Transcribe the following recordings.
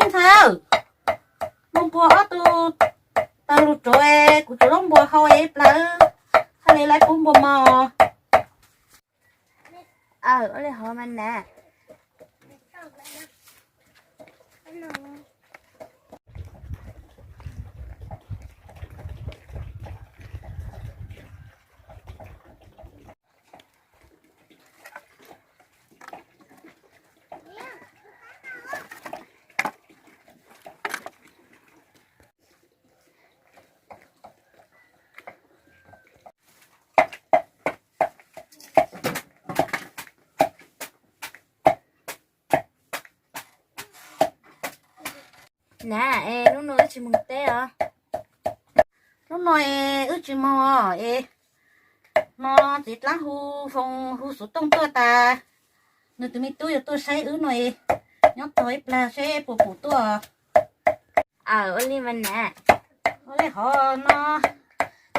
Ntxhais, mus npuas ob tug taws lus rauv, kuv tsuas lub npuas hau ib plawv, txhaj li laib pub npua mov. Aw, ua li hov mas na. Na, es hnub no wb tsis mus teb os? Hnub no es wb tsis mus os, es no txiv dlaab hu, foos hu xuv tooj tuaj tas, nws tus me tub yuav tuaj saib wb no es, nyob tog ib plag seb puas pum tuaj. Aw, ua li mas na. Ua li hov no,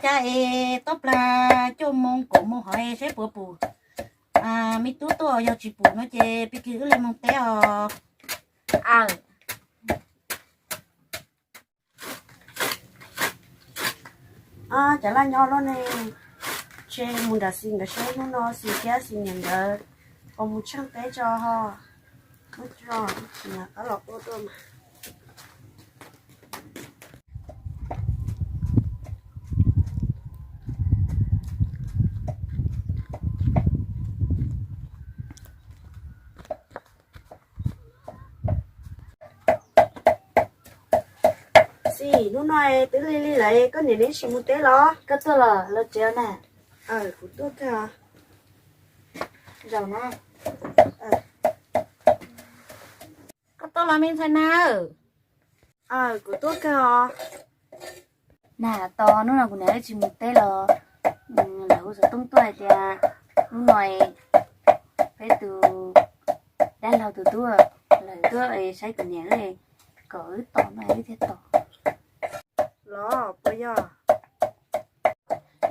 cas es tau plag cuaj moos kaum moos hov es seb puas pum me tub tuaj, yog tsis pum no ces pig kig wb li mus teb os. Aw. Cov laj nyob loj ne, tseg mus nram Xis nkawd seb hnub no Xis thiab Xis niam nkawd puas mus tsheej teb tso ho. Ub, tsis qab los quaj tuaj mas. Xis, hnub no twb lig lig lawm, koj niam neb tsis mus teb los? Koj tuaj los los tsev na. Kuv tuaj kawg. Zaum na. Koj tuaj los me ntxhais na. Kuv tuaj kawg os. Na, tos hnub no kuv niam wb tsis mus teb los, lawv hu xov tooj tuaj hais tias hnub no peb tus dab laug tus tub lawv tuaj saib kuv niam wb, kom wb tos no wb thiaj tos. Los puas yog?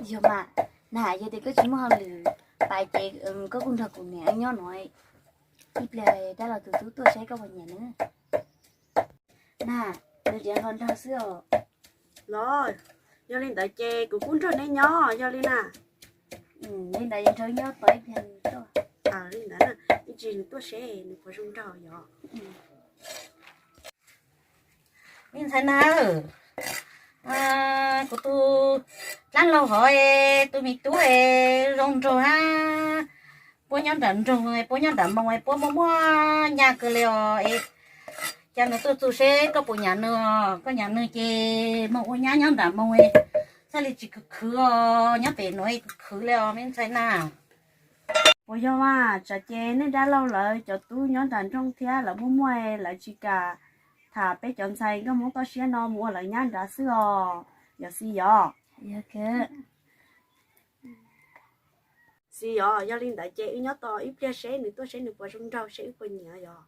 Yog mas, na yog tias koj tsis muaj hauj lwm pais ces koj kuj nrog kuv niam wb nyob no ib pliag dab laug tus tub tuaj saib koj puas nyiam na. Na, nws tias nrog nrog xwb os. Los, yog li ntawd ces kuv kuj nrog neb nyob, yog li na. Li ntawd nrog nyob tos ib pliag tuaj. Li ntawd na, ib tsam nws tuaj seb nws puas zoo nraug yog. Me ntxhais na, kuv tus dab laug hov, tus me tub zoo nraug hab, puab nyob nram nroog, puab nyob nram moos, puab muaj muaj nyaj kawg li os. Cas nws tuaj txug seb koj puas nyiam nws, koj nyiam nws ces moog ua nyab nyob nram moos, txhaj li tsis khwv khwv os, nyob pem nuav khwv khwv li os me ntxhais na. Puas yog mas, tsam ces nej dab laug lawv cov tub nyob nram nroog thiab lawv muaj muaj, lawv tsis kam tham peb cov ntxhais nkauj Hmoob toj siab no mus ua lawv nyab nrad xwb os, yog Xis yog? Xis yog, yog li ntawd ces wb nyob tos ib pliag seb nws tuaj seb nws puas zoo nraug seb wb puas nyiam yog.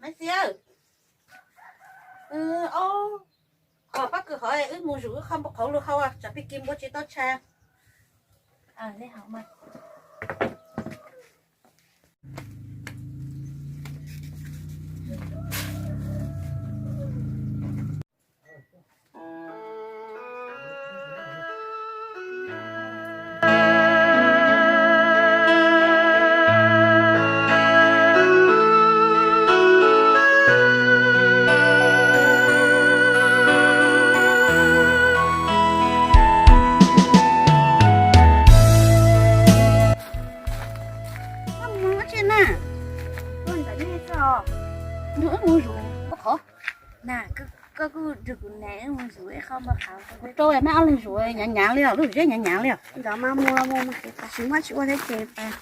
Maiv Xis, qhov pob kws hov wb mus zuj wb qhov npua qhauv lug hau, tsam pig kig npua tsis tau tsha. Koj mus ua dab tsi na? Tuaj nrog nej xwb os. Nrog wb mus zuj npua qhauv. Na, koj kuj nrog kuv niam wb mus zuj ib qho npua qhauv. Kuv rau mab ob leeg zuj, hnyav hnyav li os, lub zeb hnyav hnyav li os. Nkawd mas mus los mus mas, tam sim no tsis ua thiab ces.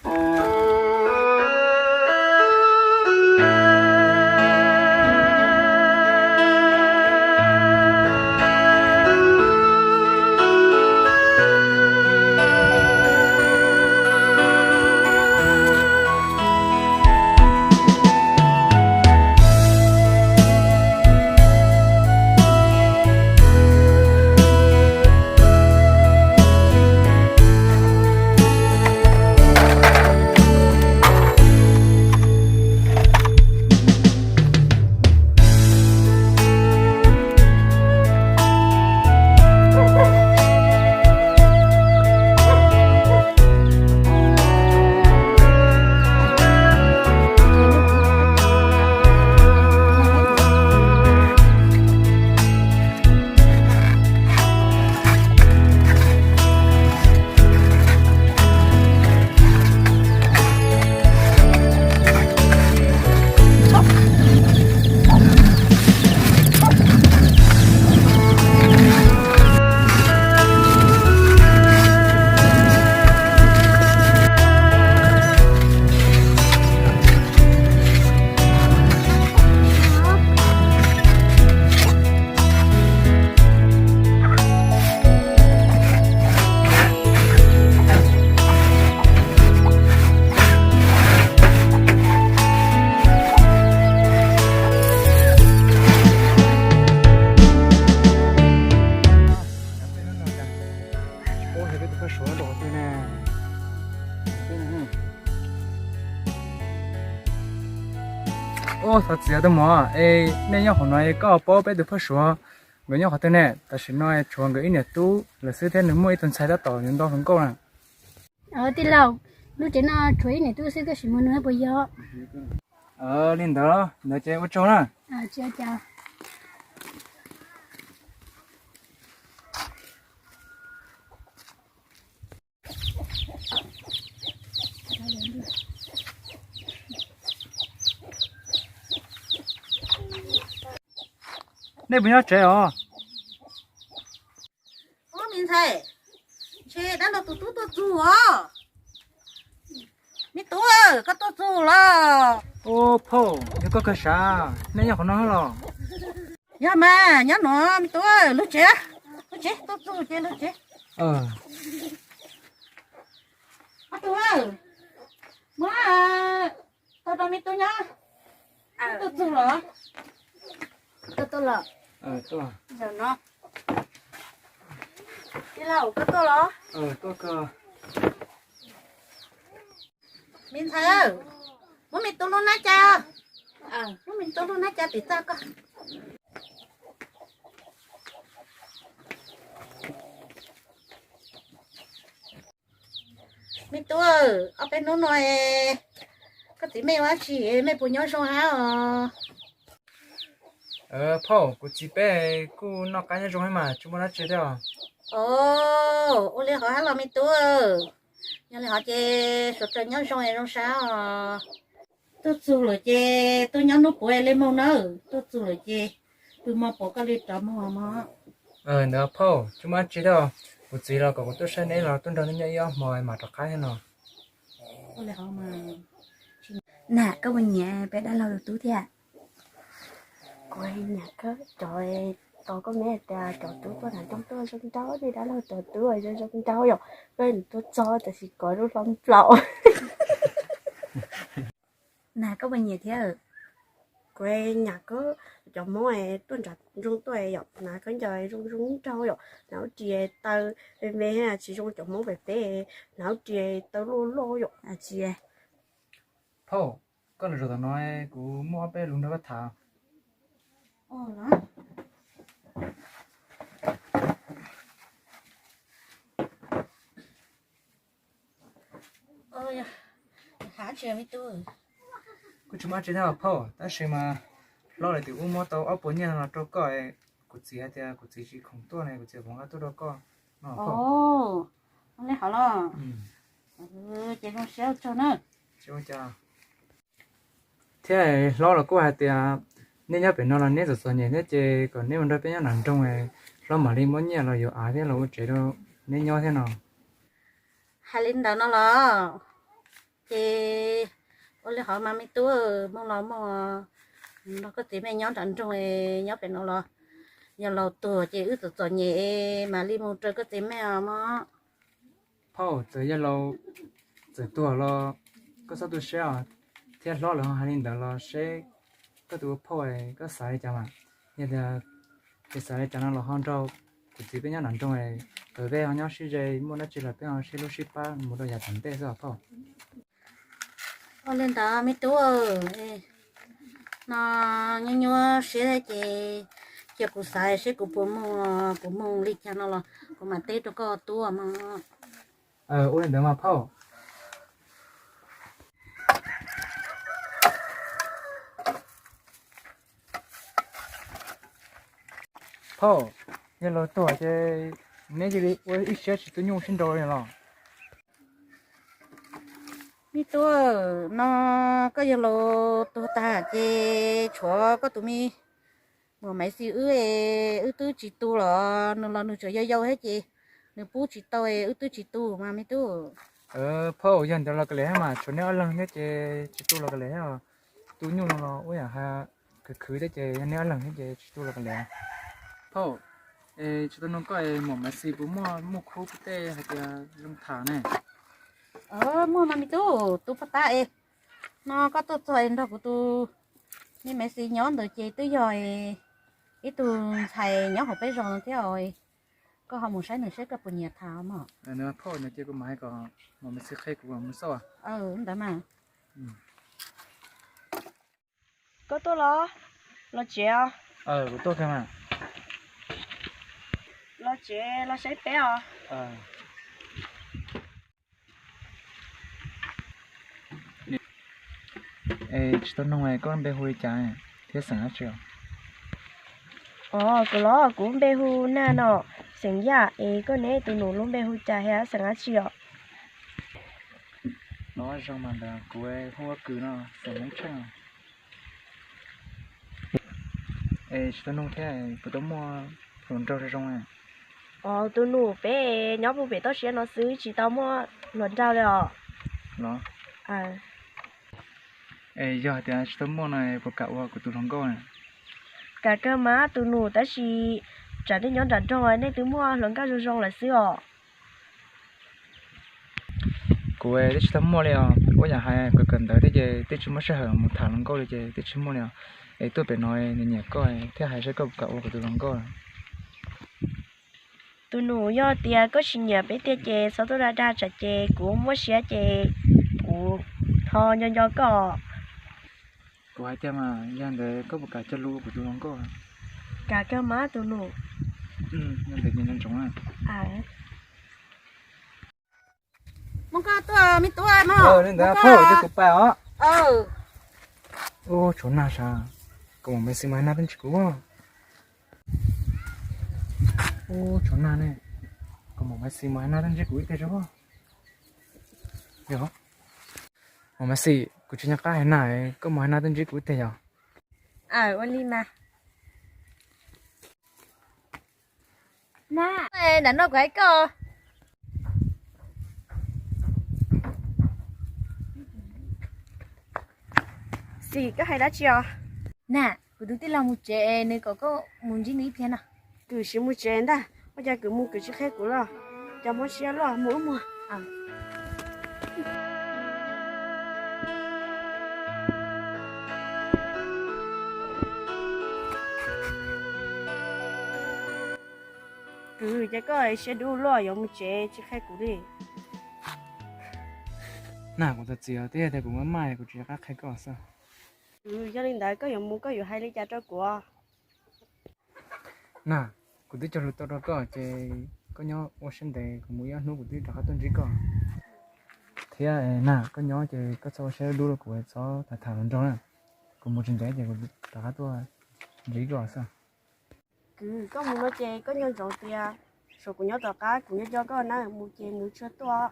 Ub, thov txim tus muam, es nej nyob hauv no koj paub peb tus phauj Suav nkawd nyob qhov twg ne? Tam sim no tshuav nkawd ib niam tub lawm xwb thiab nws muaj ib tug ntxhais tab tom yuav nto hluas nkauj na. Tij laug, lub tsev no tshuav ib niam tub xwb, koj sim mus nug puas yog. Li ntawd, ntawd ces ua tsaug na. Nej puas nyob tsev os? Ub, me ntxhais, ntshe dab laug tus tub tuaj txug os. Me tub, koj tuaj txug los? Ub, phauj, yog koj kawg sav, nej nyob qhov no los? Yog mas, nyob no me tub, lub tsev, lub tsev, tuaj txug ces lub tsev. Ob tug, muab tau rau me tub nyob. Tuaj txug los? Tuaj los. Tij laug, koj tuaj los? Me ntxhais, muab me tub lub nab ca, muab me tub lub nab ca tim txaj koj. Me tub, ob peb hnub no koj txiv mej ua dab tsi, mej puas nyob zoo hab os? Phauj, kuv txiv peb kuj noj qab nyob zoo hab mas tsis muaj dab tsi thiab os. Ua li hov hab los me tub, yog li hov ces suav tseem nyob zoo zoo sab os. Tuaj txug lawm ces tuaj nyob hnub puav li moog nawb, tuaj txug lawm ces pw mo puav koj li rov moog mog. Ntawd phauj, tsis muaj dab tsi thiab, kuv txiv los kom kuv tuaj saib neb los tuaj nrog neb nyob ib ob hmo mam rov qab thiab no. Nag, koj puas nyiam peb dab laug tus tub thiab? Kuv nyiam kawg cov, tau koj me hais tias cov tub tuaj nram nroog tuaj zoo nraug, tej dab laug cov tub zoo zoo nraug yom, koj tuaj txog tab sis koj lub hlob nplaum. Nag, koj puas nyiam thiab? Kuv nyiam kawg cov Hmoob tuaj nram nroog tuaj yom, hnav khaub ncaws zoo zoo nraug yom, hnav ua ris taw me me, tsis zoo cov Hmoob pem peb hnav ua ris taw loj loj yom. Phauj, koj los zaum tom no kuv muaj ob peb lus nrog koj tham. Kuv tsis muaj dab tsi thiab phauj, tab sis mas hlob lawv tim ub muab tau ob puas nyiaj no rau koj, kuv txiv hais tias kuv txiv tsis khoom tuaj ne, kuv txiv foom qab tuaj rau koj no. Li hov los? Ces zoo siab tsaug na. Thiab hlob los kuj hais tias neb nyob pem no los neb txom txom nyem thiab ces kom neb mus nrog peb nyob nram nroog, hlob mam li muab nyiaj los yuav av thiab los ua tsev rau neb nyob thiab no. Hais li ntawd no los? Ces ua li hov mas me tub, moog los moog nrog koj txiv mej nyob nram nroog, nyob pem no los yog laus tuag ces wb txom txom nyem mam li mus raws koj txiv mej os mog. Phauj, txawm yog laus txawm tuag los koj txhob tu siab os, thiab hlob lawv ho hais li ntawd los seb koj tus ua phauj koj xav li cas mas. Yog tias tsis xav li cas no los ho nrog kuv txiv peb nyob nram nroog, peb ho nyob sib ze, muaj dab tsi los peb ho sib hlub sib pab mus rau yav tom ntej xwb os phauj. Ua li ntawd me tub, no nyuaj nyuaj siab ces cia kuv xav seb kuv puas moog, kuv moog li cas no los kuv mam teb rau koj tub mog. Ua li ntawd mas phauj. Phauj, yog laus tuag ces neb cia li ua ib siab tsis tu nyuj sib nraus li los? Me tub, no koj yog laus tuag tag ces tshuav koj tus me muam Maiv Xis wb, wb twb tsis tu los, nws los nws tseem yau yau thiab ces nws pub tsis tau, wb twb tsis tu mas me tub. Phauj, yog ntawd los kawg li thiab mas, tshuav neb ob leeg thiab ces tsis tu los kawg li thiab. Tu nyuj no los ua yam khwv khwv thiab ces yog neb ob leeg thiab ces tsis tu los kawg li. Phauj, es tsis tau nug koj, muam Maiv Xis puas muaj muaj khub puas tej hais tias zoo tham ne? Muaj mas me tub, tu pag tab es no koj tuaj txog nrog kuv tus me Maiv Xis nyob ntawd ces twb yog ib tug ntxhais nyob hauv peb zos thiab os. Koj ho mus saib nws seb koj puas nyiam tham mog. Phauj, no ces kuv mam hais kom muam Maiv Xis qhia kuv mus xauj. Ntawd mas. Koj tuaj los? Los tsev os. Kuv tuaj kawg mas. Los tsev los saib peb os. Es tsis tau noog koj npe hu li cas thiab xeem dab tsi os? Os, kuv los kuv npe hu Nag no, xeem Yaj. Es koj ne, tus nus lub npe hu cas thiab xeem dab tsi os? Los zoo mas ntawd, kuv hu ua Kws no, xeem Hmoob Tsheej. Es tsis tau noog thiab, puas tau muaj hluas nraug zoo zoo? Os, tus nus, peb nyob puag pem toj siab no xwb, tsis tau muaj hluas nraug li os. Los, es yog hais tias tsis tau muaj no puas kam ua kuv tus hluas nkauj? Kam kawg mas tus nus, tab sis tsam nej nyob nram nroog nej twb muaj hluas nkauj zoo zoo lawm xwb os. Kuv twb tsis tau muaj li os, ua yam hais kawm kawm ntawv thiab ces twb tsis muaj sij hawm mus tham hluas nkauj li ces twb tsis muaj li os. Es tuaj pem no nyiam nyiam koj thiab, hais saib koj puas kam ua kuv tus hluas nkauj. Tus nus, yog tias koj tsis nyiam peb tiag ces txhob tuaj dag dag, tsam ces kuv muaj siab ces kuv ho nco nco koj. Kuv hais tiag mas, yog ntawd koj puas kam cog lus ua kuv tus hluas nkauj? Kam kawg mas tus nus. Yog ntawd ces nco ntsoov na. Muab koj tuaj me tub no. Li ntawd phauj, cia kuv pais os. Ub, tshuav Nag sav, koj mus Maiv Xis mus hais Nag tuaj ntsib kuv. Ub, tshuav Nag ne, koj mus Maiv Xis mus hais Nag tuaj ntsib kuv ib teg tso. Yog, mus Maiv Xis, kuv tsis nco qab hais Nag, koj mus hais Nag tuaj ntsib kuv ib teg yog. Ua li mas. Nag, nram no kuv hais koj. Xis, koj hais dab tsi os? Nag, kuv tus tij laug mus tsev, nws kom koj mus ntsib nws ib pliag no. Kws tsis mus tsev ntag, ua cas Kws mus Kws tsis qhia kuv los? Cov mob siab luaj, mus wb mus. Kws, cas koj siab dub luaj yuav mus tsev tsis qhia kuv li? Nag, kuv txom txim os, twb yog tias kuv maj maj kuv tsis nco qab qhia koj xwb. Kws, yog li ntawd koj yuav mus koj yuav hais li cas rau kuv? Nag, kuv twb cog lus tau rau koj ces koj nyob ua siab ntev, kuv mus ib ob hnub kuv twb rov qab tuaj ntsib koj. Thiab Nag, koj nyob ces koj txhob ua siab dub rau kuv, txhob tham tham hluas nraug na. Kuv mus tsis ntev ces kuv rov qab tuaj ntsib koj xwb. Kws, koj mus no ces koj nco ntsoov tias tshuav kuv nyob tom qab, kuv nco nco koj na, mus ces nws tsis tuaj.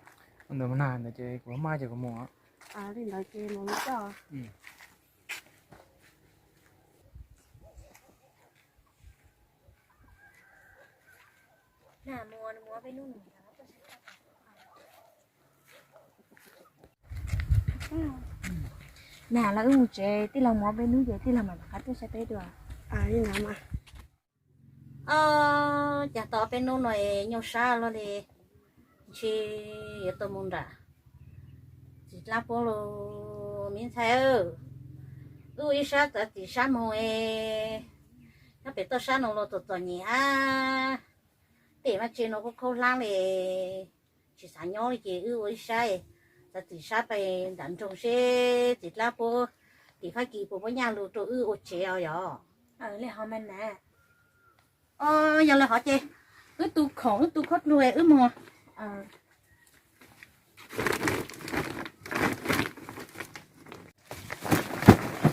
Ua ntawd mas Nag, ntawd ces kuv maj ces kuv mus. Li ntawd ces mus li koj. Nag, los wb mus tsev, tij laug mus ob peb hnub ces tij laug mam rov qab tuaj saib peb dua. Cas tau ob peb hnub no nyuaj sab luaj li, ntshe yuav tau mus nram txiv dlaab puab lug. Me ntxhais, wb ua ib sab txav txim sab moog, nyob pem toj sab nuav los txom txom nyem hab, tej vaaj tse nuav kuj khaub hlaab li, tsis xav nyob li ces wb ua ib sab txav txim sab pem nram nroog seb txiv dlaab puab tim Fab Kis puas muaj nyaj lug rau wb ua tsev os yog. Yog le hov ces wb tu khoom wb tu khaub dluag wb moog.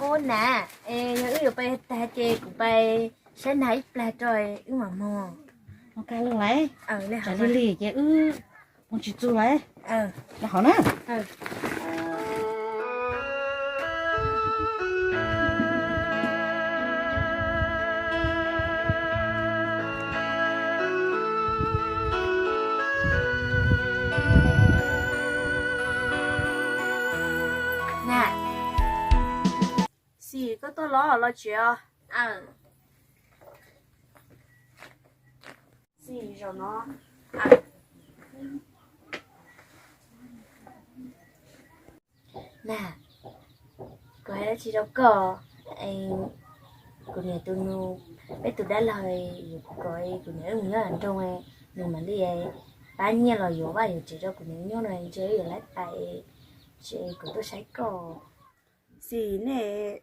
Ub, Nag, yog wb yuav pais tag ces kuv pais saib Nag ib plag rau wb mam moog. Ua kag lug lawm, li li ces wb mus tsis txug lawm, le hov na. Xis, koj tuaj los los tsev os. Xis, zaum no Nag, kuv hais dab tsi rau koj? Kuv niam tus nus, peb tus dab laug yuav kom kuv niam wb mus nyob nram nroog, nws mam li pab nyiaj los yuav vaj yuav tsev rau kuv niam nyob no, ntshe wb yuav laiv pais, ces kuv tuaj saib koj. Xis, nej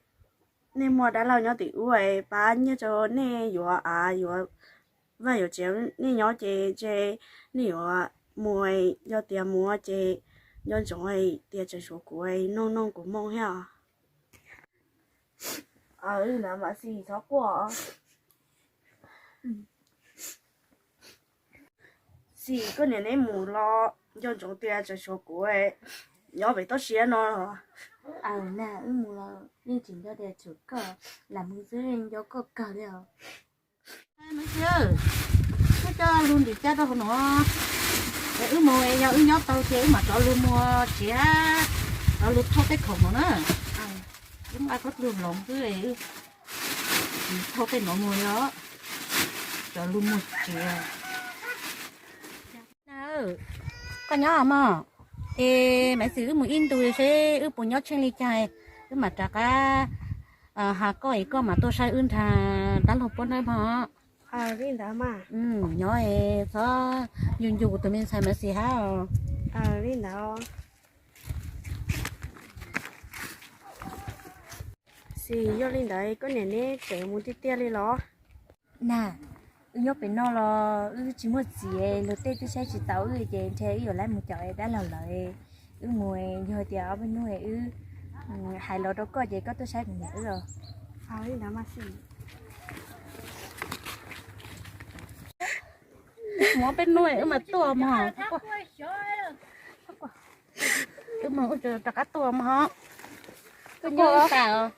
Nej muaj dab laug nyob tim ub pab nyiaj rau nej yuav av yuav vaj yuav tsev nej nyob ces ntshe nej yuav mus, yog tias mus ces nco ntsoov tias tseem tshuav kuv, nug nug kuv moo thiab os. Ntawd mas Xis txhob quaj. Xis, koj niam neb mus los nco ntsoov tias tseem tshuav kuv nyob pem toj siab no. Aw, na wb mus los yeej tsis nco tias tshuav koj, lam mus xwb nco koj kawg li os. Nub xwb, wb coj lug ntim caj rau hauv no, es wb mus es yog wb nyob tau ces wb mam rov lug mus tsev, rov lug thauj tej khoom no na. Wb muaj ob tug hloov xwb, wb tsis thauj tej no mus li os, rov lug mus tsev. Na, koj nyob mog, es Maiv Xis wb mus ib ntu seb wb puas nyob tsheej li cas, wb mam rov qab has koj es koj mam tuaj saib wb nrhag dab laug Puab Nawb mog. Li ntawd mas. Nyob es txhob ncu ncu kuv tus me ntxhais Maiv Xis hab os. Li ntawd. Xis, yog li ntawd koj niam neb tseem mus tiag tiag li los? Na, wb nyob pem no los wb tsis muaj txiv, luag tej twb saib tsis taus wb ces ntshe wb yuav lab mus caum dab laug lawm. Wb mus, yog tias ob peb hnub wb hais los rau koj ces koj tuaj saib kuv niam wb os. Li ntawd mas Xis. Mus ob peb hnub wb mam tuaj mog. Wb mus rov qab tuaj mog. Koj nyob tas os.